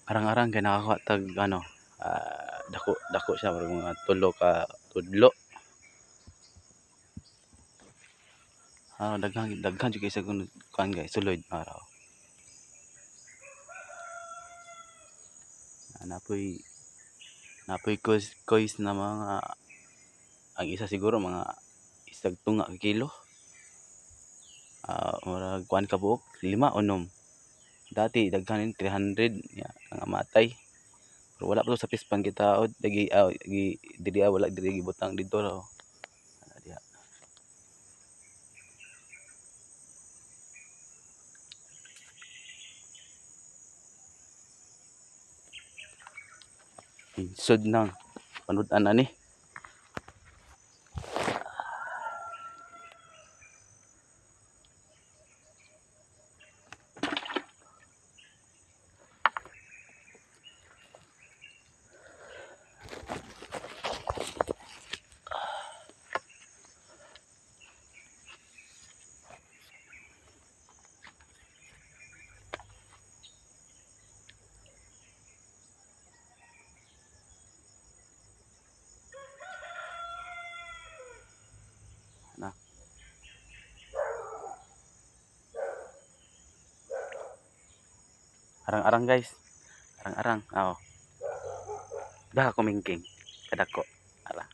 Arang-arang kay nakakuha tag ano, dako dako siya murag mga tulo ka tudlo. Daghan daghan jud kay sa kuan guys, sulod araw. Napoy napoy kois na mga ang isa siguro mga isag tunga ka kilo. Murag kuan ka buok, lima o 6. Dati daghan ni 300 ya nga matay. Pero wala pa to sa pispan gitaod lagi gi diri wala diri gibutang didto ra oh. Ana diha. Insod nang panud-an ani. Na. Arang-arang guys. Arang-arang. Oh. Daha kumingking. Kadako. Ara.